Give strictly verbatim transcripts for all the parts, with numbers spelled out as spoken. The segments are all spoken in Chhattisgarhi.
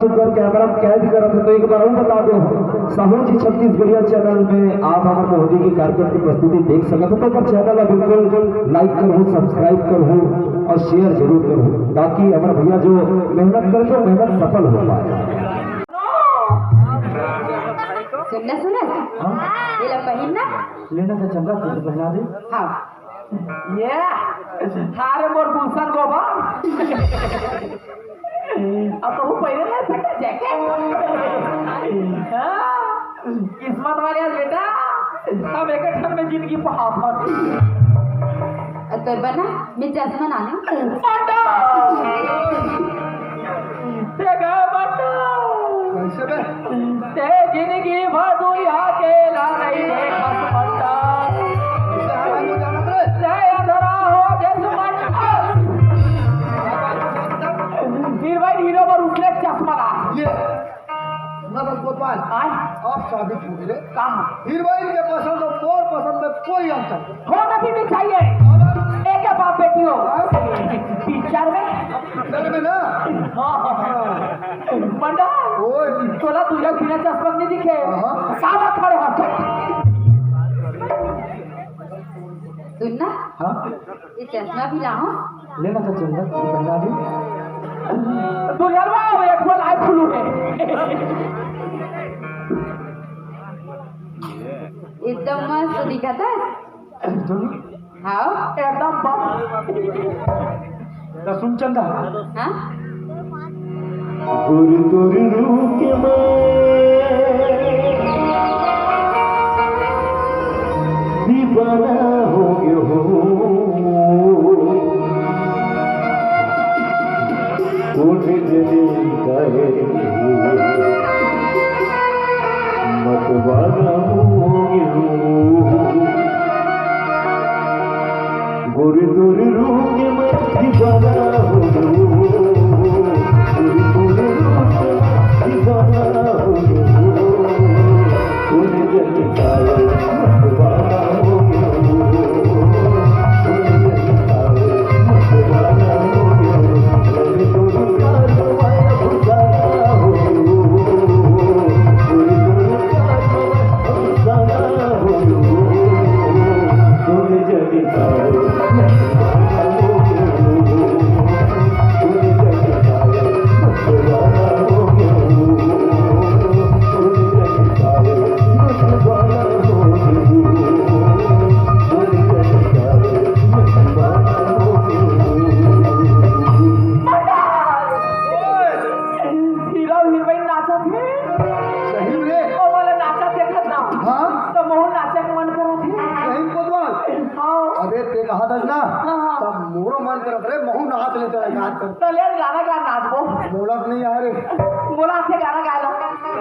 सुंदर कैमरा कैद करत हे, तो एक बार अउ बता दो, साहू जी छत्तीसगढ़िया चैनल में आप हमर महोदय के कार्यक्रम की प्रस्तुति देख सकत हो। तो ओकर चैनल ला बिल्कुल लाइक करहू, सब्सक्राइब करहू अउ शेयर जरूर करहू, ताकि हमर भैया जो मेहनत करथे, मेहनत सफल हो पाए। सुन ना, सुन ना। हाँ? ये ला पहिन ना। लेना तो चंदा, तुझे पहना दे। हाँ। ये, थारे मोर गुलशन गोबर। अब तो वो पहले नहीं बेटा जैकेट। हाँ, किस्मत वाले आज बेटा, हम एक ठन में जिंदगी पहाड़। तो बना, मैं चश्मा ना लूं। पंडा! ते गए पंडा! कैसे बे? ते जिंदगी भर दुनिया के ला नहीं देखस पंडा। कैसे हाल है, जानत रे? ते अंधरा हो देस पंडा। हीरोइन हीरो बर उसने चश्मा ला। ये, मदन कोतवाल। आय? अब साबित हो गए। कहाँ? हीरोइन के पसंद और तोर पसंद में कोई अंतर नहीं। होना भी नहीं चाहिए। एक बाप बेटी हो। हाँ? पिक्चर में? पिक्चर में ना? हाँ, हाँ, हाँ। मंडल, ओए। तोला दूल्हा बिना चश्मा नहीं दिखे। हाँ। साला खड़े हाथ। सुन ना। हाँ? ये चश्मा भी लाओ। लेना तो चंदा, ये पहना दे। दुल्हन बाबू, एक ठो लाइव खुलू है। एकदम मस्त दिखत है। हाँ? एकदम बम। तो सुन चंदा। हाँ? गुरु गुरु रूप में दीवाना हो गयो हो। उठ जनी कहे मत वाला हो गयो। गोरे तोरे रूप में दीवाना हो गयो। गोरे तोरे रूप में दीवाना हो गयो। तूने जग सारे मत वाला हो गयो। तूने जग सारे मत वाला हो गयो। गोरे तोरे रूप में दीवाना हो गयो। गोरे तोरे रूप में हीरो हीरोइन नाचत हे। सही में? ओ वाला नाचत देखत ना। हाँ? तो मोहू नाचे के मन करत हे। सही में कोतवाल? हाँ। अबे ते कहा था ना, हाँ, हाँ। तब मोरो मन करत रे, महू नाच ले तेरा याद कर। तो ले गाना गा नाचबो। मोला तो नहीं आ रे। मोला से गाना गा लो।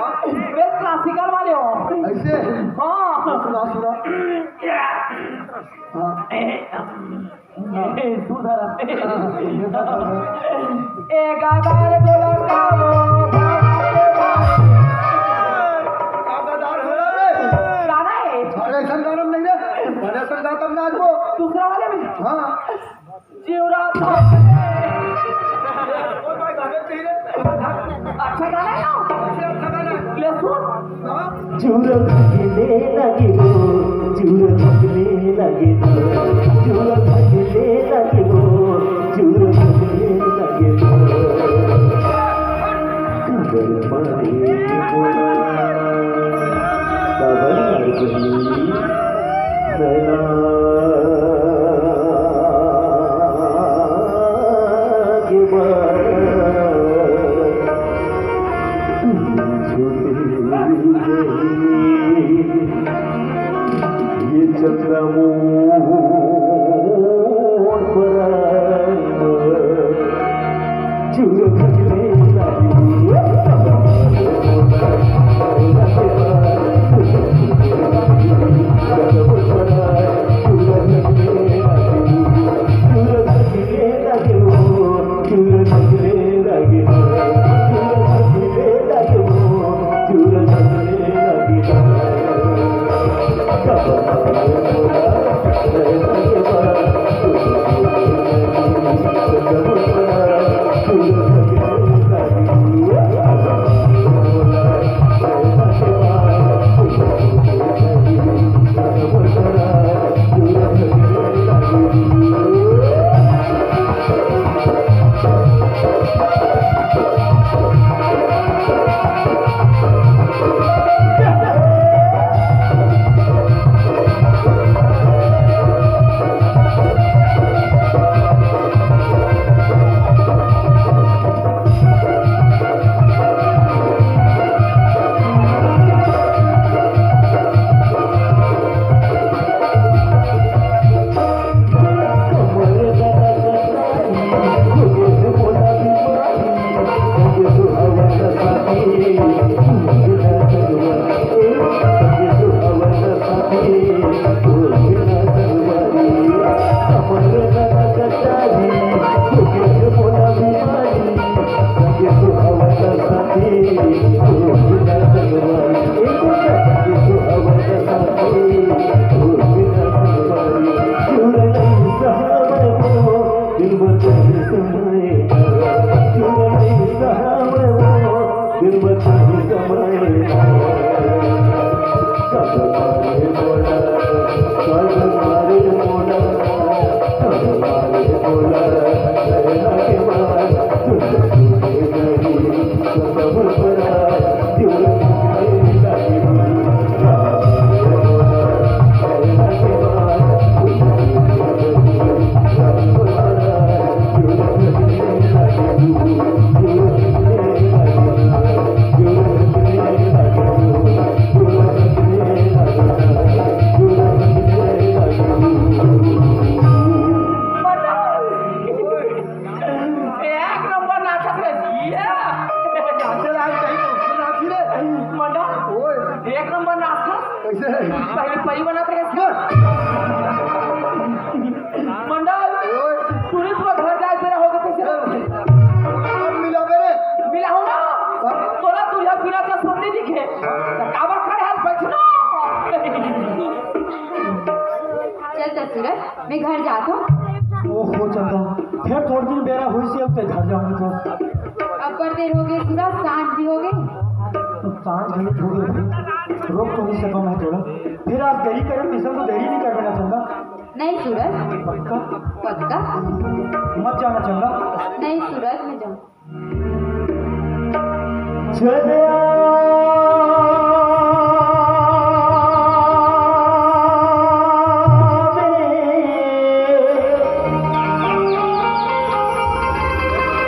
हाँ? वे क्लासिकल वाले हो। ऐसे? हाँ। सुना, सुना। हाँ। ए, सुधर। ए, गादार गोलंदा हो। गादार हो रे। गाना है। अरे, ऐसा गाना नहीं रे। अरे, ऐसा गाता नाचबो। दूसरा वाले में। हाँ। जीवरा। अच्छा गाना है ना? ले सुन। चूरन खिले लगे वो, चूरन खिले लगे वो, चूरन खिले लगे वो, चूरन खिले लगे वो। खबर पाए मोला, खबर पाए नैना। पहली परी बनात रहे इसका। मंडल, टूरी पूरा घर जाए तेरा होगा कैसे? अब मिला मेरे। मिला हो ना? तोला तू यहाँ पीना का सोने दिखे। तो काबर खड़े हाथ बैठना। चल त सूरज, मैं घर जात हूँ। ओहो चंदा, फिर थोड़ी दिन बेरा हुई से अब ते घर जाऊंगी तो। अब्बड़ देर हो गई सूरज, सांझ भी हो गई। तो सांझ घड़ी हो गई भाई, रोक तो नहीं सका मैं थोड़ा। फिर आज देरी करे, किसन तो देरी नहीं कर देना चंदा। नहीं सूरज। पक्का? पक्का। मत जाना चंदा। नहीं सूरज, मैं जाऊँ। चलिया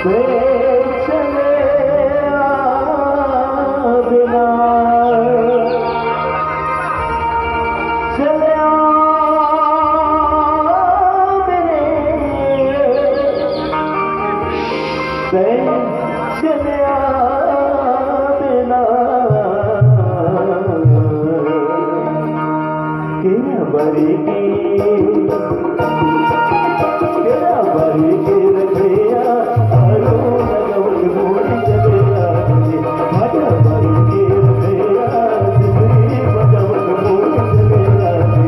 बिना, चलिया बिना, चलिया बिना। तैं चलिया बिना केरा बरगे, केरा बरगे रखिया, आरो लगवत मोर चलिया रे। भाटा बरगे रखिया, सिसरी बजावत मोर चलिया रे।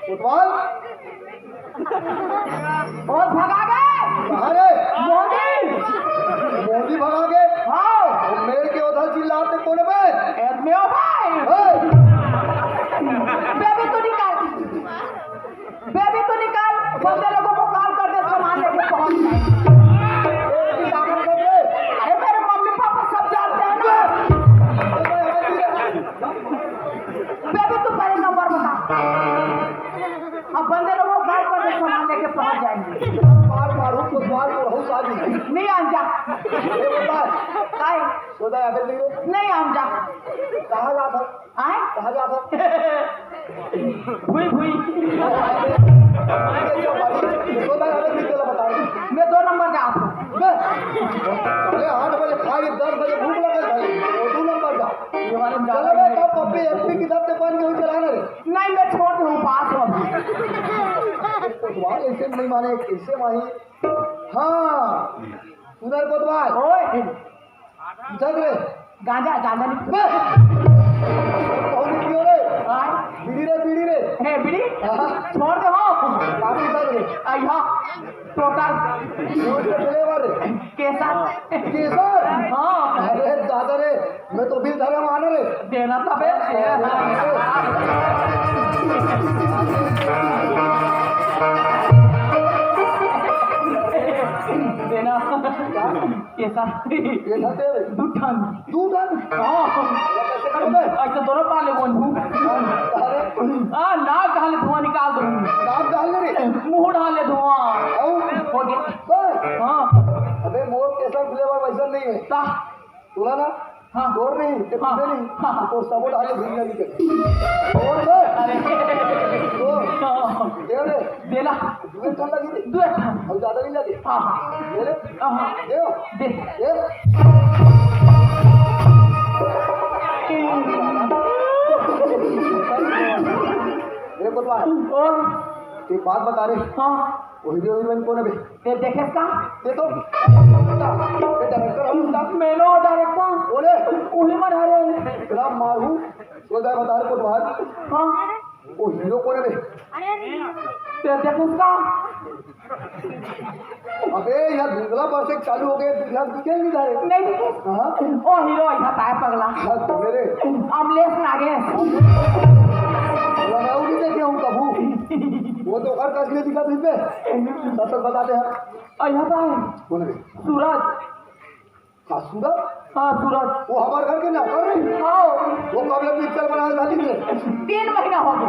कोतवाल, कोन भगा गे? कहाँ रे? मोदी। मोदी भगा गे? हाँ। वो मेड़ के उधर चिल्लाते कोने में? ए, में ओ भाई। हे। बेबी तू निकाल। बेबी तू निकाल। बंदे लोगों को कॉल कर दे, सामान लेके पहुंच जाए। ए, तू क्या कर रहे? अरे मेरे मम्मी पापा सब जानते हैं ना। बेबी तू पहले नंबर बता। अब बंदे लोगों को कॉल कर दे, सामान लेके पहुंच जाएंगे। मार मारू तो मार तो रहू साली। नहीं आन जा। ये बता। काय? सोदा याद नहीं रे। नहीं आन जा। कहाँ जात हस? आए? कहाँ जात हस? भुई भुई। सोदा याद नहीं, चला बता। मैं दो नंबर जात हूँ। बे, अरे आठ बजे खाई, दस बजे भूख लगल भाई। वो दो नंबर जा। ये वाले में चलो ज्यादा बे, नहीं। कब पप्पी एमपी की दत्ते बन के चलाना रे। नहीं, मैं छोड़ दूँ, पास हूँ अभी। कोतवाल ऐसे नहीं माने, कैसे माही? हाँ, सुनर कोतवाल। ओए। जग रे। गांजा, गांजा नहीं। बे! कौन पियो रे? हाँ। बीड़ी रे, बीड़ी रे। हे, बीड़ी? हाँ। छोड़ दे हो। काफी जग रे। आई हाँ। टोटल। कौन से फ्लेवर रे? केसर। केसर? हाँ। अरे दादा रे, मैं तो बिल धरे माने रे। देना था बे। देना। क्या? केसर। केसर दे रे। दू ठन। दू ठन? हाँ। कैसे करोगे? ऐसे दोनों पा ले बोलू। अरे। आ, नाक डाल धुआं निकाल दूँ। नाक डाल ले रे। मुंह डाल ले धुआं। आऊ। हो गया। बस। हाँ। अबे मोर केसर फ्लेवर वैसा नहीं है। ता। सुना ना? हाँ। तोर नहीं, ते हाँ। पीबे नहीं। हाँ। तो सबो डाले भूल नहीं कर। और बे। अरे। तो। हाँ। दे रे। देला। दुए ठन लगी रे। दुए ठन। अब ज्यादा नहीं लगे। हाँ, हाँ। दे ले। हाँ, हाँ। दे। दे। दे। ए, कोतवाल। और? एक बात बता रे। हाँ। वो हीरो हीरोइन कोन हे बे? ते देखेस का? ते तो, ते डायरेक्टर हम ना। मैं नो डायरेक्टर। बोले। उही मन हरे। तेला मारू, तो जाए बता रे कोतवाल। हाँ। वो हीरो कोन हे बे? ते देखेस का? अबे, यहाँ धुंधला बरसे चालू हो गए, धुंधला दिखे नहीं जा रहे। नहीं दिखे। हाँ। ओ हीरो, यहाँ ताए पगला। हाँ, मेरे। अमलेश नागेश। लगाऊ नहीं देखे हूँ कभू। वो तो हर कसले दिखा तुझ पे। तब तक बताते हैं। और यहाँ ताए। बोल रे। सूरज। हाँ, सूरज। हाँ, सूरज। वो हमारे घर के ना कर रही। हाँ। वो कब लग पिक्चर बना डाली थे? तीन महीना हो गया।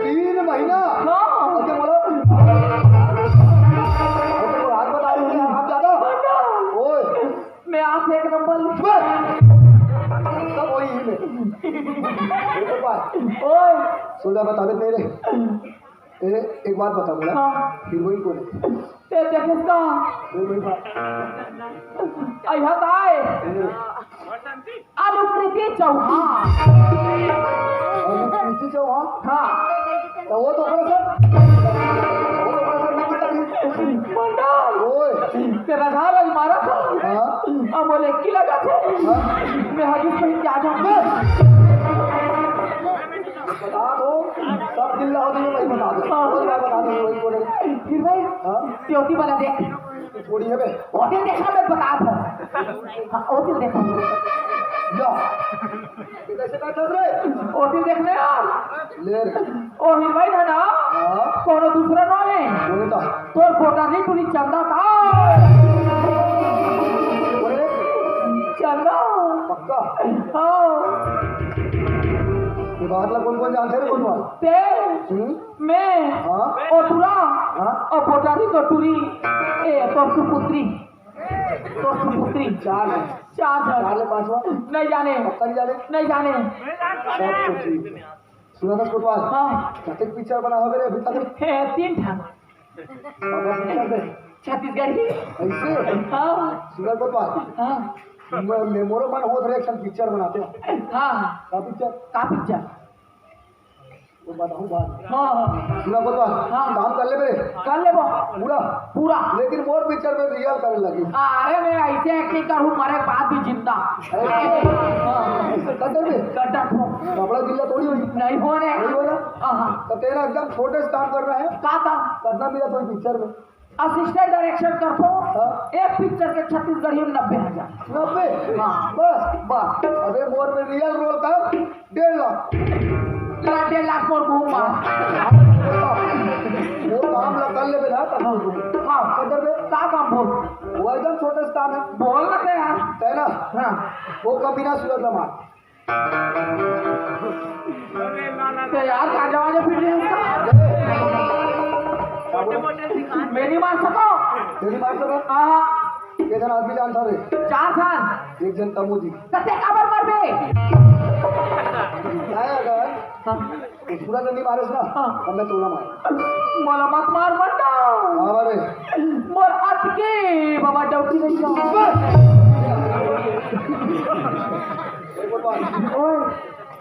तीन महीना? हाँ। अच्छा, बोलो। अच्छा, वो हाथ बता रही है, आप ज्यादा। बता। ओए। मैं आप एक नंबर। बस। सब वही है। एक बार। ओए। सुन जा, बता दे मेरे। ए, एक बात बता बोला। हाँ। हीरोइन कौन है? ते देखे का? हीरोइन का? अइहा ताए। ए। अनुकृति चौहान। अनुकृति चौहान? हाँ। तो वो तो ओकरा सर, वो तो ओकरा सर नहीं पता नहीं। मंडल। ओए। तेरा घर आज मारा था। हाँ। अब बोले की लगा था। हाँ। मैं हगी कहीं क्या जाऊँ? बता दो, सब चिल्ला हो तो ये वही बता दो। हाँ। वही बात बता दो, वही बोले। फिर भाई, हाँ? ज्योति वाला देख। थोड़ी है बे। वो दिन देखा मैं बता दो। हाँ, वो दिन देखो। या। ये कैसे बैठा रे? वो दिन देखने यार। ले रे। ओ हीरोइन है ना? हाँ। कोनो दूसरा ना है। बोले तो। तोर पोटारी टूरी चंदा था। बोले। चंदा। पक्का? हाँ। ये बाहर ला कौन कौन जानते रे कौन वाला? ते, हम्म? मैं, हाँ? और टूरा, हाँ? और पोटारी तो टूरी, ए, तो सुपुत्री, तो सुपुत्री। चार है। चार है। चार ले पांचवा? नहीं जाने। पक्का नहीं जाने? नहीं जाने। सब तो ठीक है। सुना था कोतवाल? हाँ। कतेक पिक्चर बना हो गए अभी तक? है, तीन ठान। बाबा पिक्चर दे। छत्तीसगढ़ी। ऐसे? हाँ। सुना कोतवाल? हाँ। मैं मेमोरो मन होत रहे, एक ठन पिक्चर बनाते हैं। हाँ। का पिक्चर? का पिक्चर? वो बताऊं बात। हाँ, हाँ। सुना कोतवाल? हाँ। काम कर ले मेरे। कर ले वो। पूरा? पूरा। लेकिन मोर पिक्चर में रियल करे लगी। अरे मैं ऐसे एक्टिंग करूँ, मरे के बाद भी जिंदा। ऐसे? हाँ। ऐसे कदर में? कदर हो। कपड़ा गिल्ला थोड़ी हुई। नहीं हो रहे। नहीं हो रहा? हाँ, हाँ। तो तेरा एकदम छोटे से काम कर रहा है। का काम? करना मेरा कोई पिक्चर में। असिस्टेंट डायरेक्शन करथो, हाँ। एक पिक्चर के छत्तीसगढ़ी में नब्बे हजार। नब्बे? हाँ। बस? बस। अबे मोर में रियल रोल का डेढ़ लाख। तेरा डेढ़ लाख मोर घूम मार। वो काम ला कर लेबे ना, तब हाँ। हाँ। कर देबे। का काम बोल? वो एकदम छोटे से काम है। बोल ना ते यार। है ना? हाँ। वो कमीना सूरज ला मार। तो यार, गांजा वाजा पी रहे हैं इसका? मैं नहीं मार सका। तेरी मार सका? हाँ। एक जन आदमी जानता रे। चार साल। एक जन तमू जी। तो ते काबर मर बे? आया अगर हाँ। तो पूरा जन नहीं मारे ना, हाँ। अब मैं तोला मार। मोला मत मार, मत मार। हाँ, मारे। मोर अटके, बाबा, डौकी नहीं जा। एक बार बात। ओए।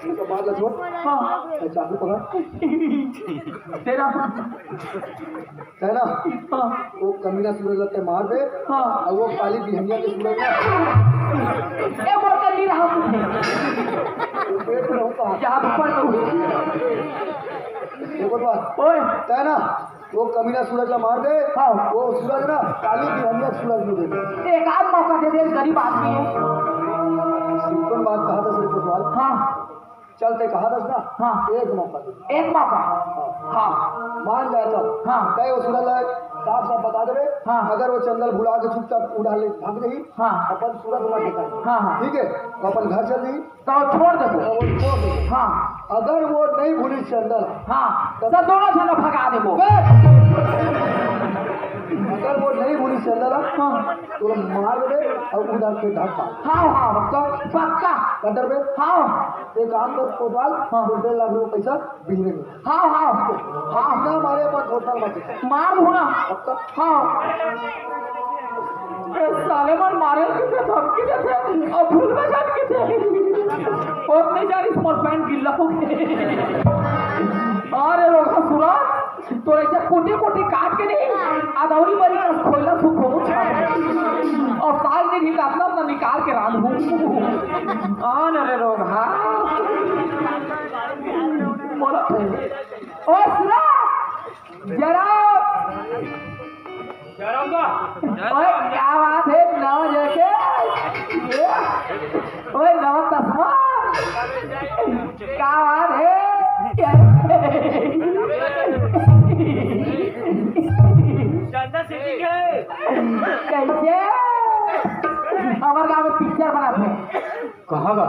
ये तो बात है, छोड़। हाँ। ये चाकू पकड़। तेरा। है ना? हाँ। वो कमीना सूरज लगते मार दे। हाँ। और वो काली बिहनिया के सूरज ना। ए, वो कर नहीं रहा हूँ। वो पेट में होता है। यहाँ ऊपर में हुई। एक बार बात। ओए। है ना? वो कमीना सूरज ला मार दे। हाँ। वो सूरज ना, काली बिहनिया सूरज में दे दे। एक आध मौका दे दे, गरीब आदमी है। सिंपल बात कहा था सिर्फ कोतवाल। हाँ। चलते कहा था ना, हाँ। एक मौका दे। एक मौका? हाँ। हाँ। मान जाए तो। हाँ। कहे वो सूरज ला साफ साफ बता दे। हाँ। अगर वो चंदल भुला के चुपचाप उड़ा ले, भाग रही। हाँ। अपन सूरज मत दिखाए। हाँ, हाँ। ठीक है, तो अपन घर चल दी। तो छोड़ दे। तो वो छोड़ दे। हाँ। अगर वो नहीं भूली चंदल। हाँ। तो सब दोनों झन भगा दे वो। बे! अगर वो नहीं भूली चंदल, हाँ। तो मार दे और उधर के ढक पा। हाँ, हाँ। पक्का? पक्का। कटर पे? हाँ। एक काम कर कोतवाल, हाँ। तो डेढ़ लाख रुपए पैसा बिहने में। हाँ, हाँ। हाँ। ना मारे अपन होटल में। मार हूँ ना। पक्का? हाँ। ए, साले मन मारे के थे, धमकी देथे, अब भूल में जान के थे। और नहीं जानिस मोर पैंट गिल्ला हो गए। अरे रोगहा सूरज, तो ऐसे कोटी कोटी काट के नहीं, अदौरी बरी का खोइला सुखो छाप। और साल में भी काटना अपना निकाल के रांध हूँ। आन रे रोगहा। मोला, ओ सूरज, जरा ओए, क्या बात है, नवा जैकेट? ये, ओए, नवा चश्मा? क्या बात है? कैसे? हमर गाँव में पिक्चर बनात हे। कहाँ बा?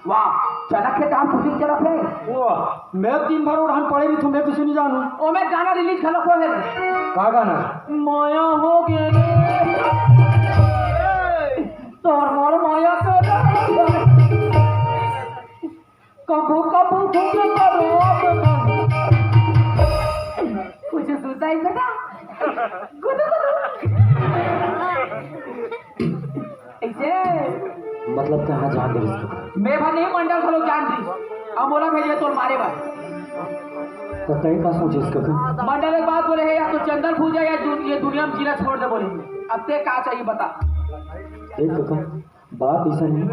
वाह, चनक के डांस शूटिंग चलत हे। वाह, मैं दिन भर ओढ़न पड़े रहिथों, मैं कुछ नहीं जानू। ओमे गाना रिलीज घलो होए हे। का गाना? माया हो गे रे, तोर मोर माया के रे। कभू कभू घूम करो। कुछ सुनता है बेटा? गुदु गुदु। ऐसे। मतलब कहाँ जान दे इसको? मैं भर नहीं, मंडल घलो जान दी। अब मोला भेजे तोर मारे बर। तो तय का सोचे इसको का? मंडल एक बात बोले हे, या तो चंदल फूल जाए या दु-, ये दुनिया में जीना छोड़ दे बोले। अब ते का चाहिए बता? एक का बात ऐसा नहीं,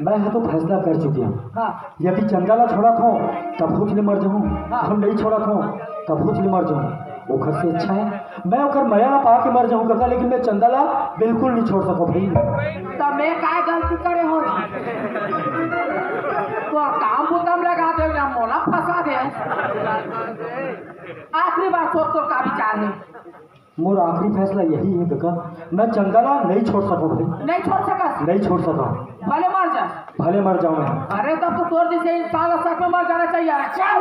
मैं हा तो फैसला कर चुके हूँ। हाँ। यदि चंदा ला छोड़त हों, तब खुद ले मर जाहूँ। हाँ। हम नहीं छोड़त हों, तब खुद ले मर जाहूँ। ओखर से अच्छा है, मैं ओकर मया ला पा के मर जाहूँ कका, लेकिन मैं चंदा ला बिल्कुल नहीं छोड़ सकत भाई। त मैं काय गलती करे हों? तो काम बुता में लगा दे, या मोला फंसा दे। आखिरी बार सोच, तो का विचार है? मोर आखिरी फैसला यही है कका, मैं चंदा ला नहीं छोड़ सकत भाई। नहीं छोड़ सकस? नहीं छोड़ सकत। भले मर जा। भले मर जाऊं मैं। अरे तब तो तोर जैसे इंसान ला सच में मर जाना चाहिए। अरे चल।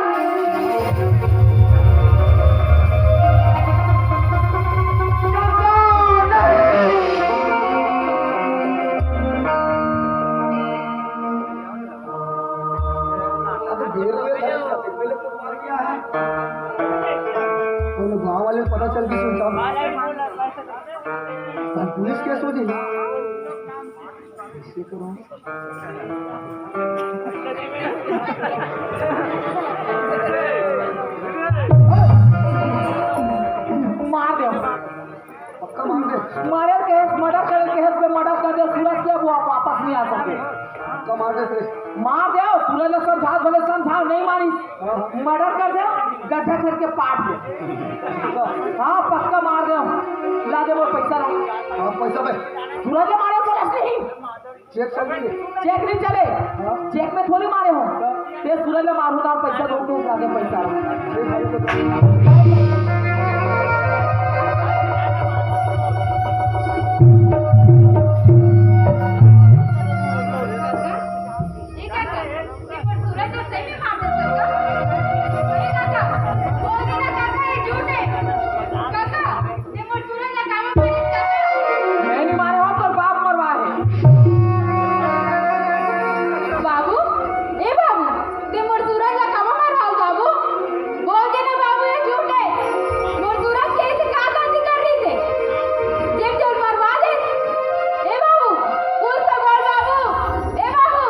अरे देर हो गई, पहले तो मार गया है। वो लोग गाँव वाले पता चल के सुनता। हम पुलिस केस हो जाए। ऐसे करो। मार दे। पक्का मार दे। मारे केस, मर्डर करे केस पे मर्डर कर दे, सूरज के अब वापस नहीं आ सके। पक्का मार दे रे। मार दे, सूरज ला समझा, भले समझा, नहीं मानी। हाँ। मर्डर कर दे, गड्ढा करके पाट दे। हाँ, पक्का मार दे। ला दे वो पैसा ला। हाँ, पैसा दे। सूरज के मारे तो रस नहीं। चेक कर लीजिए। चेक नहीं चले। हाँ। चेक में थोड़ी मारे हों। हाँ। ते सूरज ला मारू ना, पैसा दो, तू ला दे पैसा। ये का कर? ये पर सूरज तो सही में मार देता है। ये का कर? बोल दे ना काका, ये झूठ है। काका, ये पर सूरज ला कामा मारिस काका। मैं नहीं मारे हों, तोर बाप मरवाए हे। बाबू, ए बाबू, ते मोर सूरज ला कामा मरवाओ बाबू? बोल दे ना बाबू, ये झूठ है। मोर सूरज के ऐसे का गलती कर रही थे? जेब चोर मरवा दे। ए बाबू, कुछ तो बोल बाबू। ए बाबू,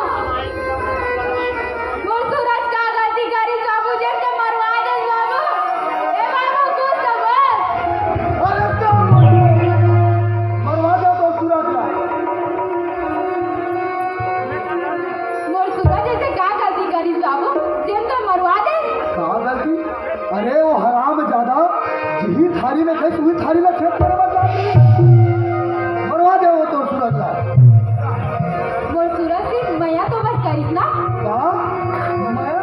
मोर सूरज का गलती करी बाबू, जेब चोर मरवा दे बाबू। ए बाबू, कुछ तो बोल। अरे क्या मरवा दे तो सूरज का। मोर सूरज ऐसे का गलती करी बाबू, जेब चोर मरवा दे। का गलती? अरे वो हरामजादा जिही थारी में खाइस, उही थारी में छेद करे बर जात रहिस। मरवा दे वो तोर सूरज ला। मोर सूरज सिर्फ मया तो बस करिस ना। का? मया?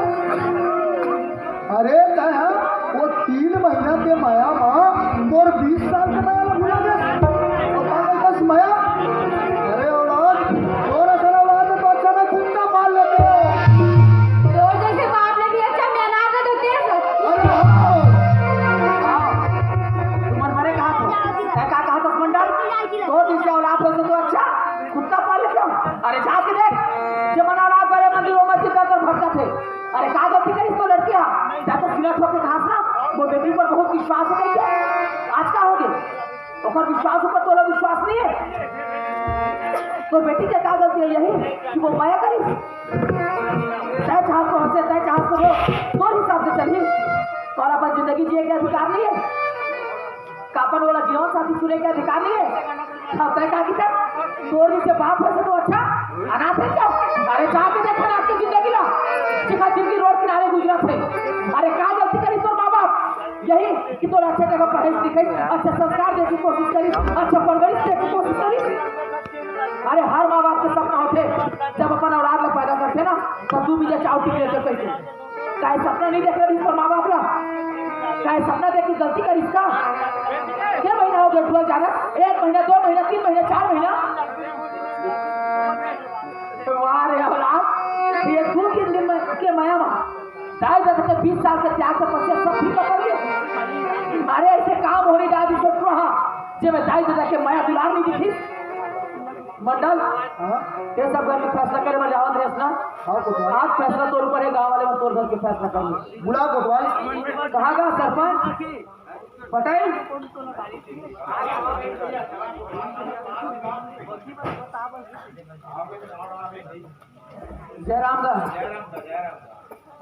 अरे तैं हा वो तीन महीना के मया मा मोर बीस साल के मया ला भुला दे। वो का कहिस मया? अरे औलाद, तोर असन औलाद तो अच्छा मैं कुत्ता पाल लेते। तोर जैसे बाप ले भी अच्छा मैं अनाथ है तो तेज है। अरे हाँ। हाँ। तुमन मरे कहा थो? तैं का कहा थस मंडल? तोर जैसे औलाद होते तो अच्छा कुत्ता पाल लेते। अरे जाके देख, जे मन औलाद वाले मंदिर वो मस्जिद कर भटकत हे। अरे का गलती करिस तो लड़किया? तैं तो सीना ठोक के कहास ना, वो बेटी पर बहुत विश्वास है क्या? आज का हो गया? ओकर विश्वास ऊपर तोला विश्वास नहीं है। तो बेटी के का गलती है यही कि वो मया करी? तैं चाहत तो हंसे, तैं चाहत तो रो, तोर हिसाब से चली। तोला अपन जिंदगी जिए के अधिकार नहीं है? का अपन वाला जीवन साथी चुने के अधिकार नहीं है? हाँ, तैं का किथे? तोर जैसे बाप होते तो अच्छा, अनाथ है क्या? अरे जाके देख ना आपकी जिंदगी ला, जेकर जिंदगी रोड किनारे गुजरत हे। अरे का गलती करी तोर माँ बाप? यही कि तोला अच्छा जगह पढ़ाई लिखाई, अच्छा संस्कार दे के कोशिश करी, अच्छा परवरिश दे के कोशिश करी। अरे, हर माँ बाप के सपना होथे, जब अपन औलाद ला पैदा करथे ना, तब दू बीजा चाव टिक लेथे कहिके। काय सपना नहीं देख रहिस पर माँ बाप ला? काय सपना देख के गलती करिस का? के महीना हो गया ट्वेल्व जाना? एक महीना, दो महीना, तीन महीना, चार महीना। वाह रे औलाद, ये दू तीन दिन में के मया मा दाई ददा के बीस साल के त्याग तपस्या सब फीका पड़ गया। अरे, ऐसे काम हो रही दादी सोच रहा, जे में दाई ददा के मया दुलार नहीं दिखी। मंडल, हाँ? ये सब घर के फैसला करे में जावत रहे ना? हाँ, कोतवाल। आज फैसला तोर ऊपर है, गांव वाले में तोर घर के फैसला कर लो। बुला कोतवाल। कहाँ का सरपंच? पटेल? जयराम का।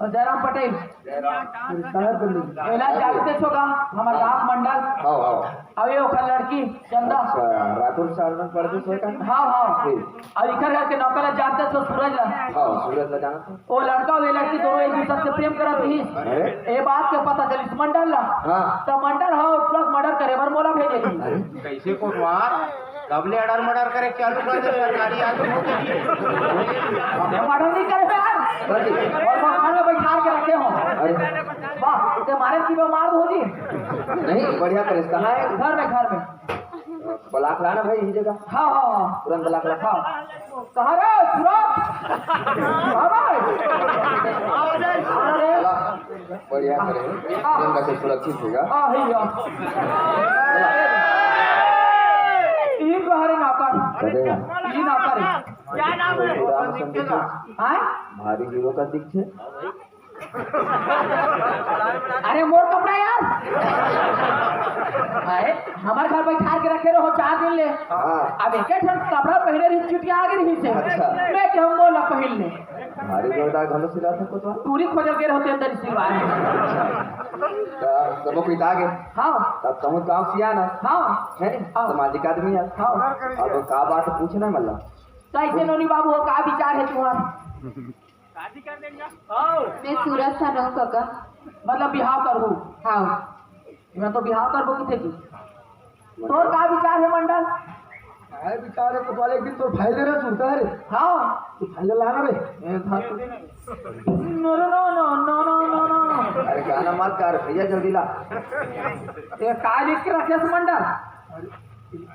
और जयराम पटेल। शहर कर लीजिए। एला जानते छो का? हमार गांव मंडल। हाँ, हाँ। अब ये ओकर लड़की चंदा। अच्छा, रायपुर साल में पढ़ते सोए का? हाँ, हाँ। ठीक। अब इकर घर के नौकर ला जानते छो सूरज ला। हाँ, सूरज ला जानते। वो लड़का, वो लड़की दोनों एक दूसरे से प्रेम करत रहिस। अरे। ये बात के पता चलिस मंडल ला। हाँ। तो मंडल हा प्लस मर्डर करे बर मोला भेजे रहिस। अरे। कैसे कोतवाल? कब ले अड़र मर्डर करे चालू कर दे सरकारी आदमी हो के? ये मर्डर नहीं करे बे यार। अरे। और वो घर में बैठा के रखे हो। अरे। वाह, ते मारे की वो मार दो जी। नहीं, बढ़िया करे। कहाँ है? घर में, घर में। ब्लॉक लाना भाई, यही जगह। हाँ, हाँ, हाँ। तुरंत ब्लॉक ला। हाँ। कहाँ रे, सूरज? हाँ भाई। अरे। बढ़िया करे। हाँ। प्रेम का से सुरक्षित होगा। हाँ, है यार। ई कहाँ रे नौकर? बजेगा। ई नौकर है। राम संदेश। हाँ? भारी हीरो का दीक्षे। अरे मोर कपड़ा यार। अरे हमार घर बैठा के रखे रहो चार दिन ले। हाँ। अब एक ठन कपड़ा पहने रही, चुटिया आगे रही से। अच्छा। मैं के हम बोला पहन ले। भारी जोरदार घलो सिला था कोतवाल। पूरी खोजल के रहते अंदर सिलवा। तो सबको इता आगे। हाँ। तब कहूँ काम सिया ना। हाँ। है नी? हाँ। सामाजिक आदमी है। हाँ। अब का बात पूछना मतलब? कैसे नोनी बाबू हो, का विचार है तुम्हारा? मैं सूरज सन हूँ काका। मतलब बिहाव करहू? हाँ। मैं तो बिहाव करबो किथे की। तोर का विचार है मंडल? काय विचार है कोतवाल, एक दिन तोर भाई दे रहे सुनता है रे। हाँ। तू भाई ला लाना रे। ए, हाँ, तू। No, no, no, no, no, no, no। अरे गाना मत कर भैया, जल्दी ला। ये का लिख के रखे मंडल? अरे,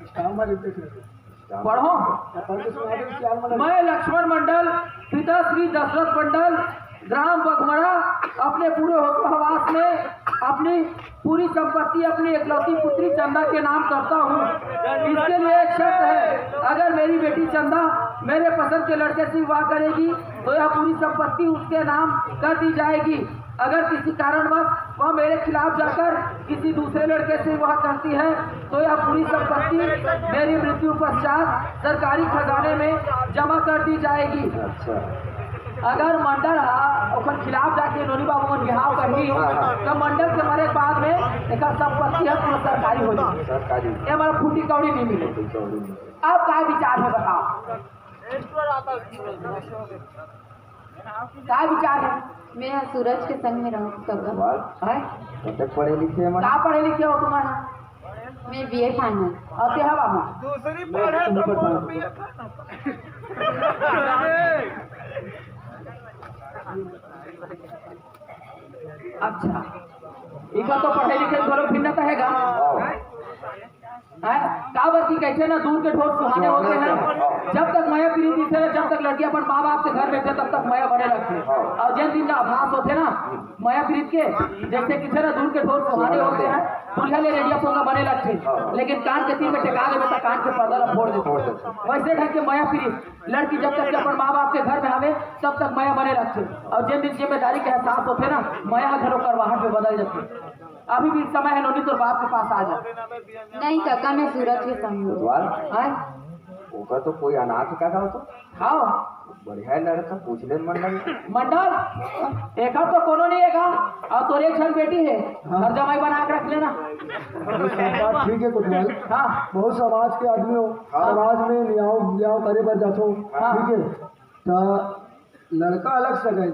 स्टार मार देख रहे। पढ़ो। मैं लक्ष्मण मंडल, पिता श्री दशरथ मंडल, ग्राम बघमड़ा, अपने पूरे हवास में अपनी पूरी संपत्ति अपनी एकलौती पुत्री चंदा के नाम करता हूँ। इसके लिए एक शर्त है, अगर मेरी बेटी चंदा मेरे पसंद के लड़के से विवाह करेगी तो यह पूरी संपत्ति उसके नाम कर दी जाएगी। अगर किसी कारणवश वह मेरे खिलाफ जाकर किसी दूसरे लड़के से विवाह करती है तो यह पूरी संपत्ति मेरी मृत्यु पश्चात सरकारी खजाने में जमा कर दी जाएगी। अच्छा। अगर मंडल हा ओकर खिलाफ जाके नोनी बाबू मन बिहाव करही, हाँ, हाँ। तो मंडल के मरे के बाद में एकर संपत्ति है पूरा सरकारी हो जाए। सरकारी। ये हमारा फूटी कौड़ी नहीं मिले। फूटी कौड़ी नहीं। अब का विचार है बताओ? का विचार है? मैं सूरज के संग में रहूँ कब? वाह। हैं? कतक पढ़े लिखे हमारे? का पढ़े लिखे हो तुम्हारा? मैं बीए फाइनल। और ते हवा हो? दूसरी पढ़े तो बोल बीए फाइनल। अच्छा, इका तो पढ़े लिखे में थोड़ा भिन्नता है गा। हाँ। हैं? काबर कि कहिथे ना, दूर के ठोर सुहाने होथे हैं। जब तक मया प्रीत दिखथे, जब तक लड़की अपन माँ बाप के घर में हे, तब तक मया बने रहिथे। अउ जेन दिन का आभास होथे ना मया प्रीत के, जइसे कहिथे ना, दूर के ठोर सुहाने होथे हैं, दूरिहा ले रेडिया पोंगा बने लगथे, लेकिन कान के तीर में टेका लेबे त कान के पर्दा ला फोड़ देथे। वइसने ढंग के मया प्रीत, लड़की जब तक के अपन माँ बाप के घर में हवे, तब तक मया बने रहिथे। अउ जेन दिन जिम्मेदारी के एहसास होथे ना, मया ह घलो कड़वाहट में बदल जाथे। अभी भी समय है, नोनी तोर बाप के पास आ जा। नहीं काका, मैं सूरज के संग हूँ। वाह। हैं? ओकर तो कोई अनाथ का था तो? हाँ। बढ़िया लड़का, पूछ ले मंडल। मंडल, एकर तो कोनो नहीं है का? अउ तोर एक झन बेटी है, हाँ। घर जमाई बना के रख लेना। अरे सब बात ठीक है कोतवाल। हाँ। बहुत समाज के आदमी हो, हाँ। समाज में न्याय, न्याय करे बर जाथो, हाँ। ठीक है? तो लड़का अलग सगाई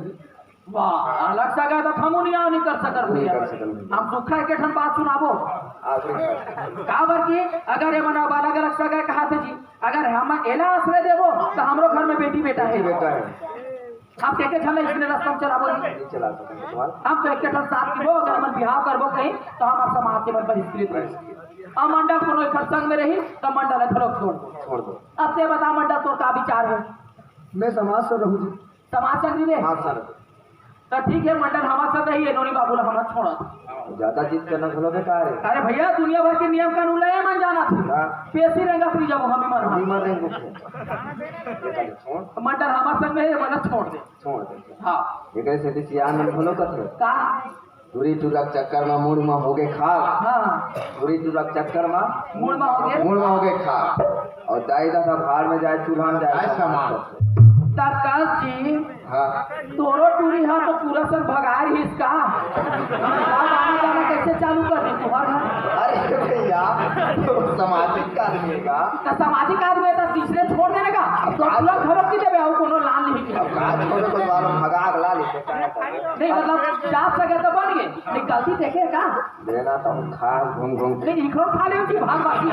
वाह, अलग सगा तो हमू नहीं आओ, नहीं कर सकत नहीं भैया। कर सकत भैया। हम सुखा एक ठन बात सुनाबो। आप नहीं कर सकत। काबर कि अगर ये मन अब अलग-अलग सगा कहाथे जी, अगर हम एला आश्रय देबो, तो हमरो घर में बेटी बेटा है। बेटी बेटा है। हम के के ठन इसने रस्ता चलाबो जी। नहीं चला सकत कोतवाल। हम तो एक ठन साथ की हो, अगर हमन बिहाव करबो कहीं, तो हमर समाज के मन बहिष्कृत रही। बहिष्कृत। अब मंडल कोनो एक संग में रही, तो मंडल है घलोक छोड़ दो। छोड़ दो। अब ते बता मंडल, तोर का विचार है? मैं समाज से रहूं जी। समाज संग नहीं रे? हाँ सर। तो ठीक है, मंडल हमार साथ रही है, नोनी बाबू ला हमार छोड़ा। ज्यादा जिद करना घलो बेकार है। अरे भैया, दुनिया भर के नियम कानून ला ये मन जाना थी। हाँ। पेशी रहेगा, फिर जब हम ही मन हम ही मन रहेंगे। छोड़। मंडल हमार संग में है, ये मन छोड़ दे। छोड़ दे। हाँ। एकरे सेती सियान मन घलो कथे। का? टूरी टूरा के चक्कर में मुड़ में होगे खाल। हाँ। टूरी टूरा के चक्कर में मुड़ में होगे। मुड़ में होगे खाल। और दाई ददा भाड़ में जाए, चूल्हा में जाए, जाए समान। समान। त काश जी, हाँ। तोरो टूरी हा तो पूरा सन भगाए रहिस का? अब आना जाना कैसे चालू कर दी तुहर घर? अरे भैया, तो सामाजिक आदमी का। तो सामाजिक आदमी है तो तीसरे छोड़ देने का? अब तो आज पूरा घर की देवे, और कोनो लान नहीं किया। अब आज छोड़े तो वाला भगा के ला लेते, क्या करे? नहीं, मतलब, जात सके तो बन गए, नहीं गलती देखे का? देना तो हम खा घूम घूम के। नहीं, इखरो खा ले कि भाग बाकी।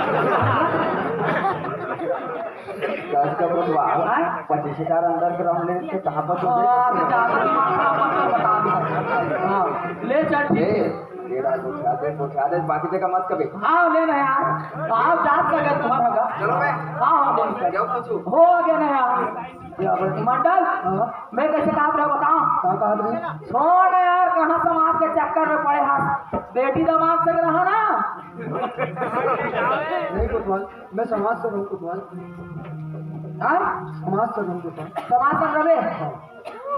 दस का बतवा, हाँ? पच्चीस हजार अंदर के रह ले, तो कहाँ पर तुम आ, तो ज्यादा दिमाग खराब मत कर, बता दो। हाँ, ले चल, ठीक है। ए, तेरा गोठिया दे, गोठिया दे, बाकी जगह मत कभी। हाँ, ले ना यार। हाँ, जात लगा तुम्हारा होगा। चलो बे। हाँ, हाँ, ले। जाओ पूछो। हो गया ना यार। क्या बोल? मंडल, हाँ? मैं कैसे कहा था बताओ? क्या कहा था? छोड़ यार, कहाँ समाज के चक्कर में पड़े हाथ। बेटी दामाद से रहा ना। नहीं कोतवाल, मैं समाज से रहूं कोतवाल। हाँ? समाज से रहूं कोतवाल। समाज से रहे? हाँ।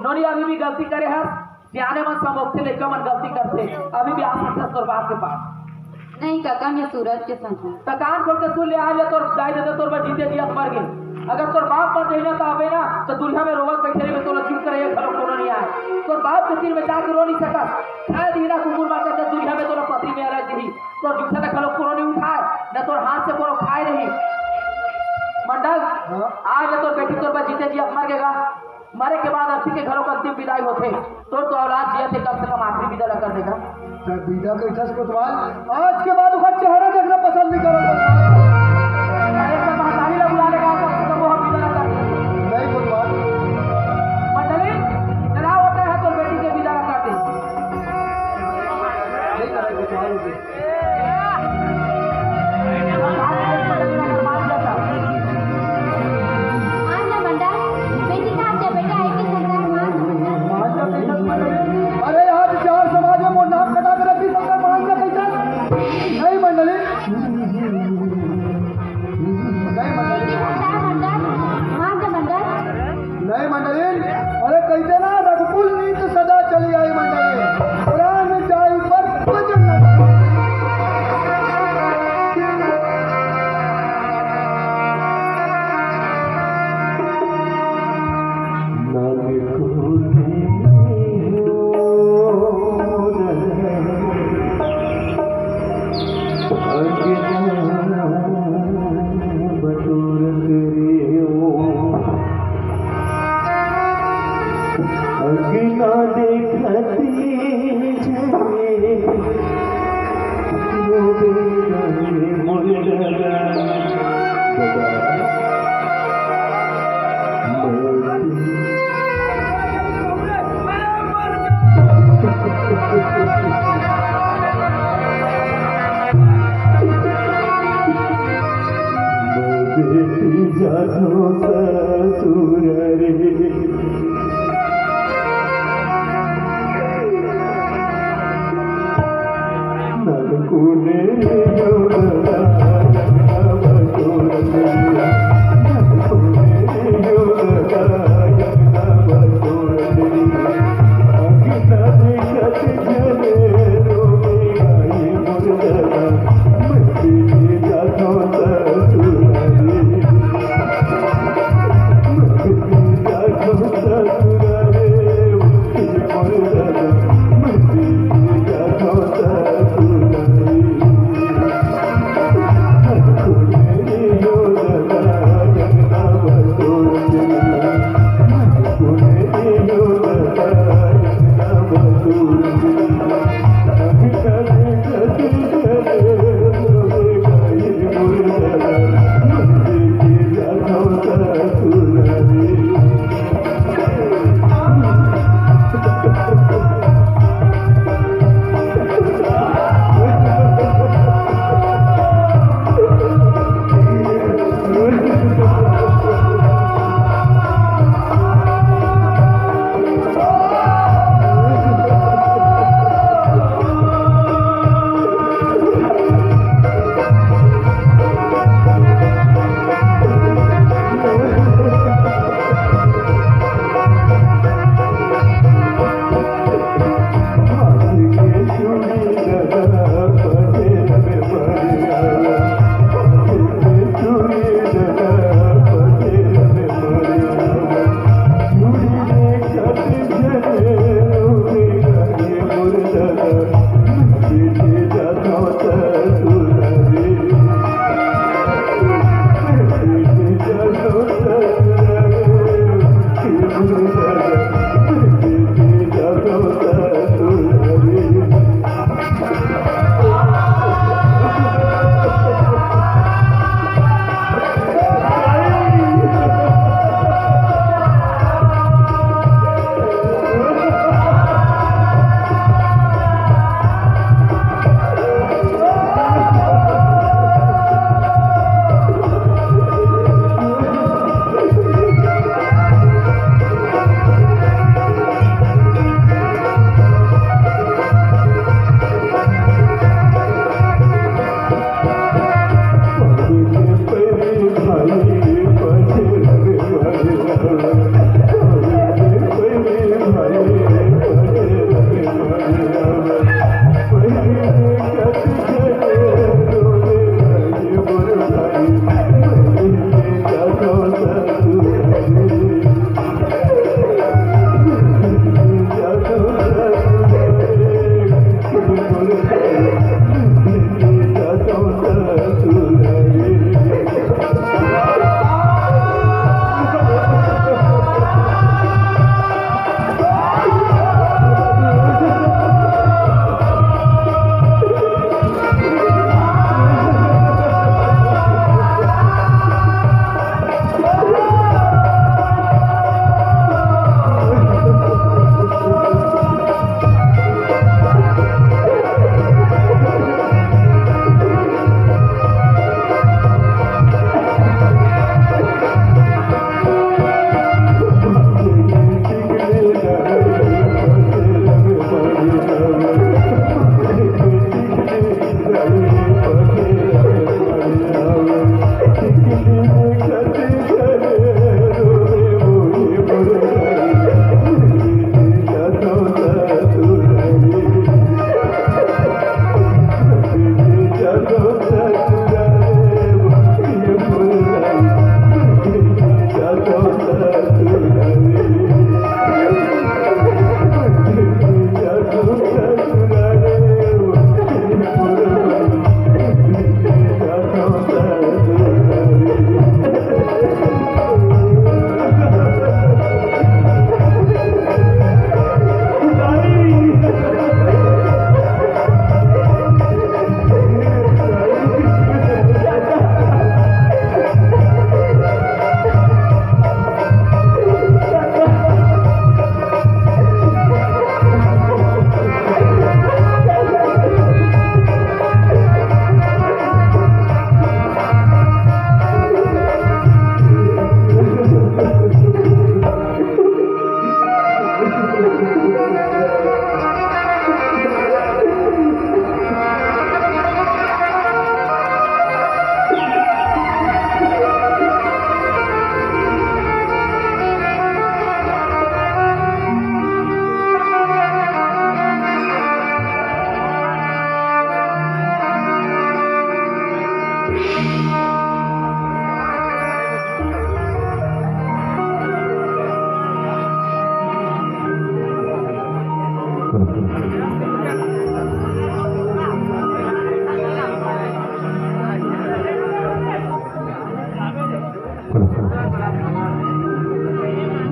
नोनी अभी भी गलती करे हस। सियाने मन समझथे, लइका मन गलती करथे। अभी भी आ सकथस तोर बाप के पास। नहीं काका, मैं सूरज के संग हूँ। त कान खोल के सुन ले, आज ले तोर दाई ददा तोर बर जीते जियत मर गे। अगर तोर बाप मर जाही ना, त अबे ना, त दुनिया में रोवत बैठे रहिबे, तोला चुप करे घलो कोनो नहीं आए। तोर बाप के तीर में जाके रो नहीं सकस। खाए दीही ना कुकुर मार के, त दुनिया में तोला पतरी में अरज दीही। तोर जूठा ले घलो कोनो नहीं उठाए, न तोर हाथ से कोनो खाए नहीं। मंडल, हाँ? आज ले तोर बेटी तोर बर जीते जियत मर गेगा। मरे के बाद अर्थी के घलो अंतिम विदाई होथे। तोर तो औलाद जियत हे, कम से कम आखिरी विदा ला कर देगा। जब विदा कहिथस कोतवाल, आज के बाद ओकर चेहरा देखना पसंद नहीं करों। अरे, तो महतारी ला बुला लेगा, कम से कम वो विदा ला कर दे। नहीं कोतवाल। मंडली, चला होता है तो बेटी के विदा ला कर दे। नहीं करें कोतवाल। मान जा मंडल, बेटी कहाँ जा बेटा, एक ही संसार मान जा मंडल। अरे आज चार समाज में मोर नाम कटा के रखी, सबका मान जा कैसा? नहीं मंडली। नहीं मंडली। बेटी कहाँ जा मंडल, मान जा मंडल। नहीं मंडलीन, अरे कहिथे ना, रघुकुल नीत सदा चली आई मंडलीन, प्राण जाई पर वचन न जाई। अंगना बटोरत रे ओ, अंगना देखत रे, रोवे रे मोर दादा। दादा। बेटी जानो ससुर रे।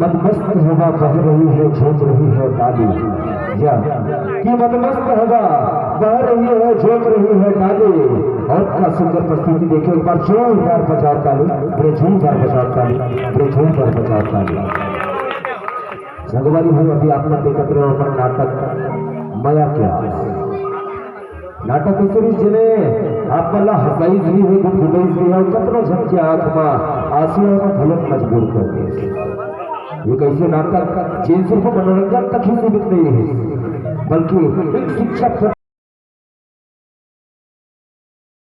मदमस्त हवा बह रही है, झोंक रही है डाली। या कि मदमस्त हवा बह रही है, झोंक रही है डाली। और का सुंदर प्रस्तुति देखे, एक बार जोरदार बजाओ ताली, बड़े जोरदार बजाओ ताली, बड़े जोरदार बजाओ ताली। संगवारी हो, अभी आप मन देखत रहे हो अपन नाटक मया के आस। नाटक ऐसे भी जेने आप मन ला हंसाइस भी है, गुदगुदाइस भी है, और कतनो झन के आंख मा आंसू आना घलोक मजबूर कर दे। ये कैसे नाटक जेन सिर्फ मनोरंजन तक ही सीमित नहीं है, बल्कि एक शिक्षा